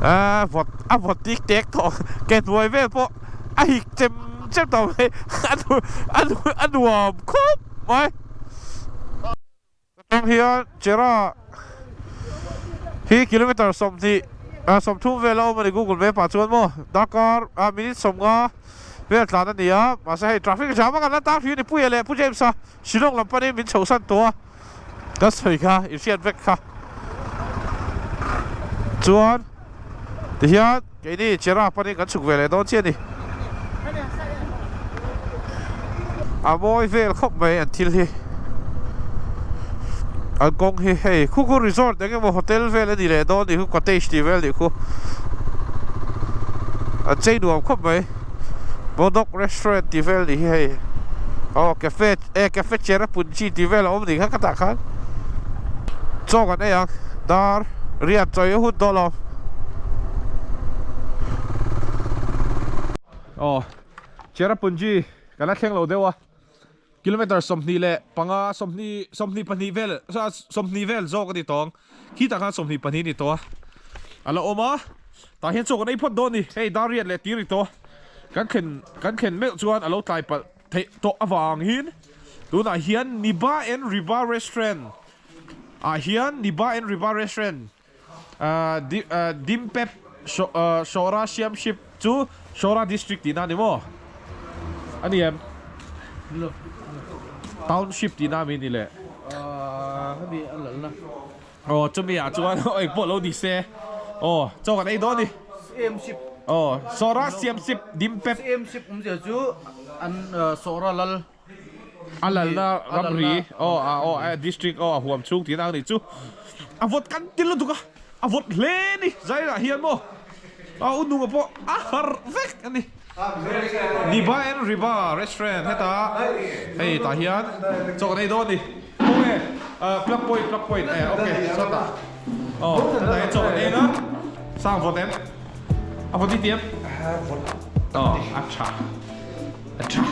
a vawt a vawt tik tek tawh ke hnuai vel pawh a hik chem chem tawh mai a a nuam khawp mai. Atang hian Chera hi kilometer sawmhnih ah sawmthum vel a awm a ni Google Map ah chuan maw darkar ah minute sawmnga vel tlan a ni a mahse hei traffic jam a kan la tang hri a ni Puia leh Pu James a Shillong lam panin min chhohsan tawh a kan sawi kha in hriat vek kha chuan tihian keini Chera panin kan chhuk ve leh dawn chiah a ni a mawi vel khawp mai an thil hi an kawng hi hei khu khu resort eng emaw hotel vel a ni leh dawn nih khu cottage tih vel nih khu an chei nuam khawp mai Bodok restaurant tih vel nih hi hei aw cafe e cafe Cherrapunji tih vel a awm nih kha ka tah khan chaw kan ei ang dar riat chawi a hun tawh lo aw Cherrapunji kan la thleng lo deuh a kilometer 25 22 vel 20 vel zawk a ni tawng khitah khan 22 a ni tawh a a la awm a tah hian chaw kan ei phawt dawn a ni hei dar riat leh tir ri tawh kan thlen kan thlen meuh chuan a lo tlai palh theih tawh avangin tunah hian Niba and Riba restaurant ah hian Niba and Riba restaurant ah Dimpep Shora Siamship chu Shora district tihna a ni maw a ni em township tihna a mi ni le aw chumi ah chuan eng pawh lo ni se aw chaw kan ei dawn a ni aw Shora Siamship Dimpep chu an Shora lal A lalna ramri aw a aw a district aw a huam chhung tihna ang nih chu a vawt kan ti lutuk a a vawt hle a ni zairah hian maw a u nunga pawh a harh vek a ni Niba and Riba restaurant heta hei tah hian chaw kan ei dawn a ni khawnge plug point plug point eh okay sawtah aw hetah hian chaw kan ei ang a sang vawt em a vawt i ti em aw a tha. A tha.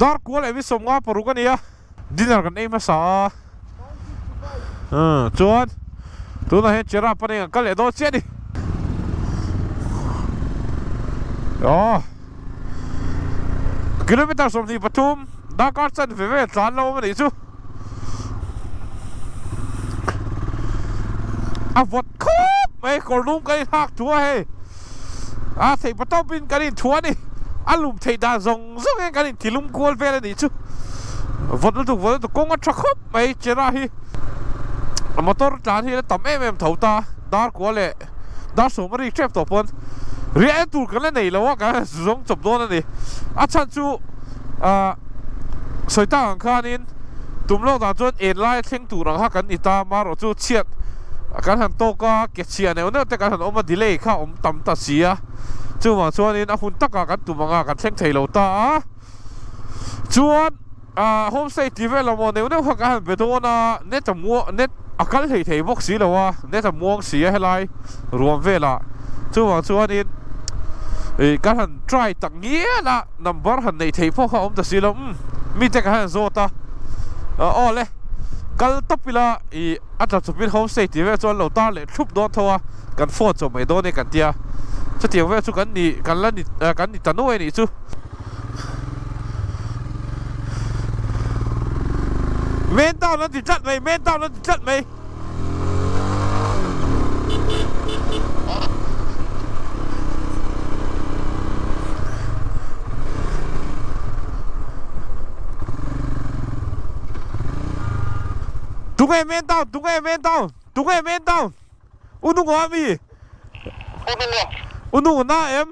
Dar kual leh mi 56 a ni a, dinner kan ei hmasa a, chuan tunah hian Cherra panin kan kal leh dawn chiah a ni. Aw kilometer 23 darkar chanve vel tlan lo awm a nih chu. A vawt khawp mai kawr lum kan inhak thu a hei a theih pa tawpin kan inthu a ni a lum theih dan zawng zawng hian kan inti lum kual vel a nih chu vawt lutuk vawt lutuk kawng a tha khawp mai chera hi motor tlan hi a tam em em tho ta dar kua leh dar sawm a rik tep tawh pawn. Riah en tur kan la nei lo a, kan han zawng chawp dawn a ni. A chhan chu ah sawi tak ang khanin tum lawk dan chuan en laia thleng tur ang kha kan ni ta, marawh chu chhiat kan han tawk a, ke chhia neuh neuh te kan han awm a, delay kha a awm tam ta si a, chuvang chuanin a hun takah kan tum ang a, kan thleng thei lo ta a. Chuan ah homestay tih vel emaw neuh neuh kha kan han be dawn a, net a muang net a kal hlei thei bawk si lo a, net a muang si a helai ruam velah chuvang chuanin ih kan han try tak ngial a number han neih theih pawh kha a awm ta si lo umm mite kan han zawt a aw le kal tawp ila ih a tla chawpin homestay tih vel chuan lo tar leh thlup dawn tho a kan phone chawp mai dawn e kan tia chutiang vel chu kan ni kan la ni kan ni ta nuai a nih chu. Man down an ti tlat mai man down an ti tlat mai Tunge man down tunge man down tunge man down Ununga ami Ununga na em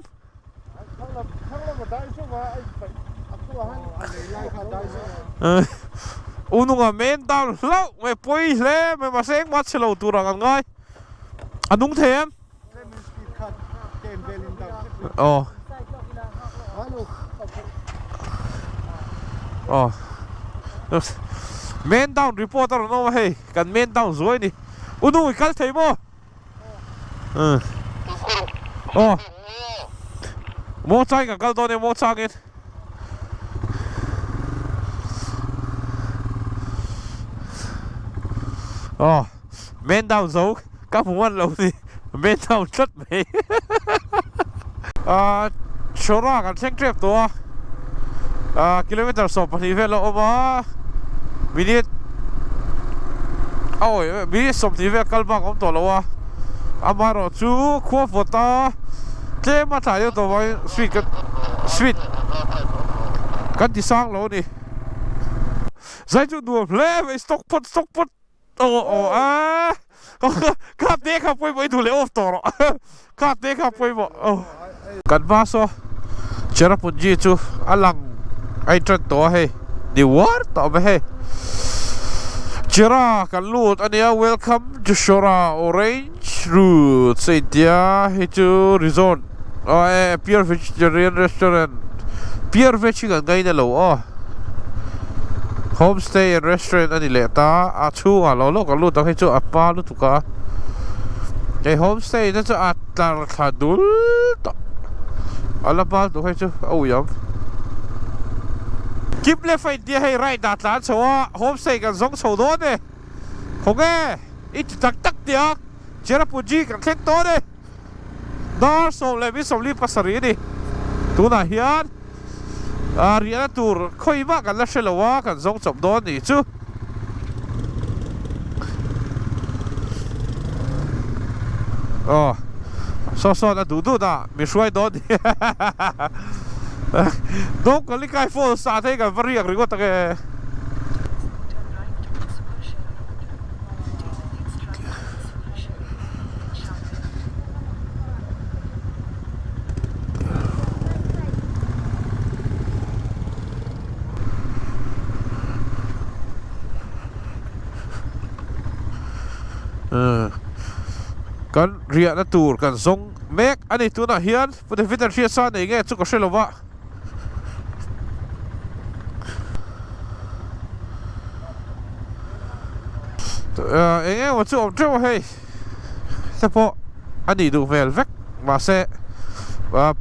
Ununga men down hlauh mai pawi hle mai mahse engmah chhe lo tur ang an ngai a nung thei em aw aw men down report a rawn awm a hei kan men down zuai a ni Unung i kal thei maw? Aw Maw changin kan kal dawn e maw changin Aw Man down zo ka hmu ngan lo ni Man down tlat mai Ahh Chhawra kan thleng tep tawh a Ahh kilometer 12 vel a awm a Minute Awi minute 20 vel kal bak a awm tawh lo a Amaherawh chu khua vawt a tlem a tlai deuh tawh vangin speed kan speed kan ti sang lo a ni. Zai chu nuam hle mai stock phawt stock phawt aw aw a kha te kha pawimawh i duh leh off tawh rawh kha te kha pawimawh aw. Kan hma saw Cherrapunji chu a lang a in tan tawh a hei ni uar tawh mai hei Cherra kan lut a nia welcome to Shora Orange Route a intia hei chu resort aw e pure vegetarian restaurant pure veg hi kan ngaina lo aw homestay and restaurant a ni leh ta a chhungah lo lo kan lut ang hei chu a hma lutuk a hei homestay te chu a tlar thla dul tawh a la hma lutuk hei chu a ui ang kip left a intia hei right ah tlan chho a homestay kan zawng chho dawn e khawnge i ti tak tak tih a Cherrapunji kan thleng dawn e. Dar 17 a ni. Tunah hian riahna tur khawi mah kan la hre lo a, kan zawng chawp dawn nih chu. Aw, saw sawn a duh duh dah mi hruai dawn ni. Dawngkalikai Falls ah te hi kan va riak ringawt ang e. Kan riahna tur kan zawng mek a ni tunah hian Pu David an hriatsa nei nge chu ka hre lo va. Eng emaw chu awm teuh a hei te pawh a nih duh hmel vek mahse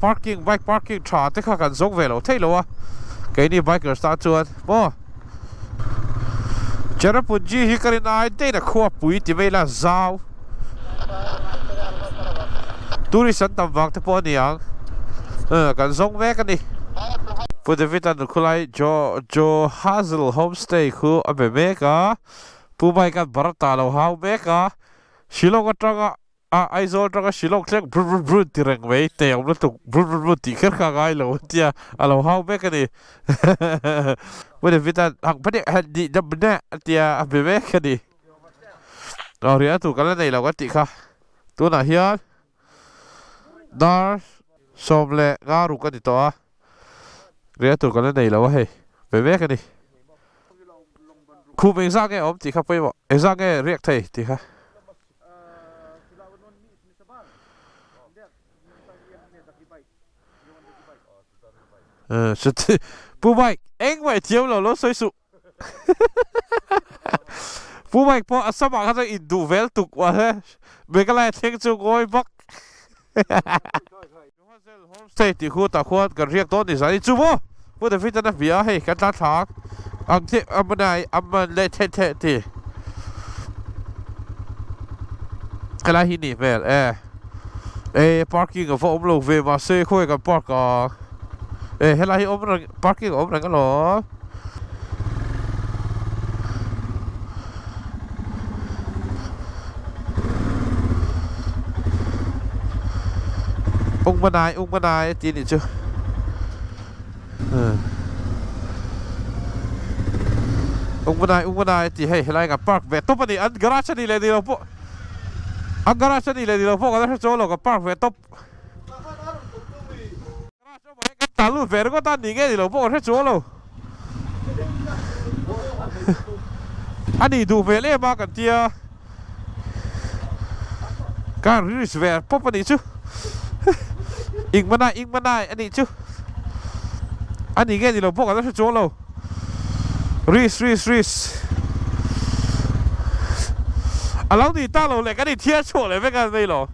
parking bike parking tha te kha kan zawng ve lo thei lo a keini bikers tan chuan maw Cherrapunji hi ka rin ai daih a khuapui ti mai la zau tourist an tam vang te pawh a ni ang kan zawng mek a ni. Pu David a nukhulai Jo Jo Hazel Homestay khu a be mek a, Pu Mike an Bharata lo hau mek a, Shillong atanga a Aizawl atanga Shillong thleng brr brr brr ti reng mai teh awm lutuk brr brr brr tih kher kha a ngai lo a tia a lo hau mek a ni. Pu David a hang pahnih han nih dam neh a tia a be mek a ni. Aw riah tur kan la nei lo kan tih kha tunah hian dar. 15 a ni tawh a, riah tur kan la nei lo a hei, ve mek a ni. Khum engzah nge a awm tih kha pawimawh, engzah nge riak thei tih kha. Pu Mike, engmah i thiam lo lo sawi suh. Pu Mike pawh a samah kha chuan induh vel tuk mahse Meghalaya thleng chu ngawi bawk. Hazel Homestay tih khu tah khuan kan riak dawn ni zan hi chu maw? Pu David an a hmia hei kan tla thla ang che a manai a man leh theh theh ti. Helai hi nih hmel e. E parking a va awm lo ve mahse khawi kan park ang. E helai hi awm reng parking a awm reng alawm. Ung manai ung manai a ti nih chu. Ung manai ung manai a ti hei helai kan park ve tawp a ni an garage a ni leh ni lo pawh an garage a ni leh ni lo pawh kan la hre chuang lo kan park ve tawp. Kan tah lut ve ringawt a ni nge ni lo pawh ka hre chuang lo. A nih duh hmel em a kan tia ka risk ve pawp a nih chu Ingmanai Ingmanai a nih chu a ni nge ni lo pawh ka la hre chuang lo risk risk risk a lo ni ta lo leh kan inthiar chhuah leh vek a ni lo.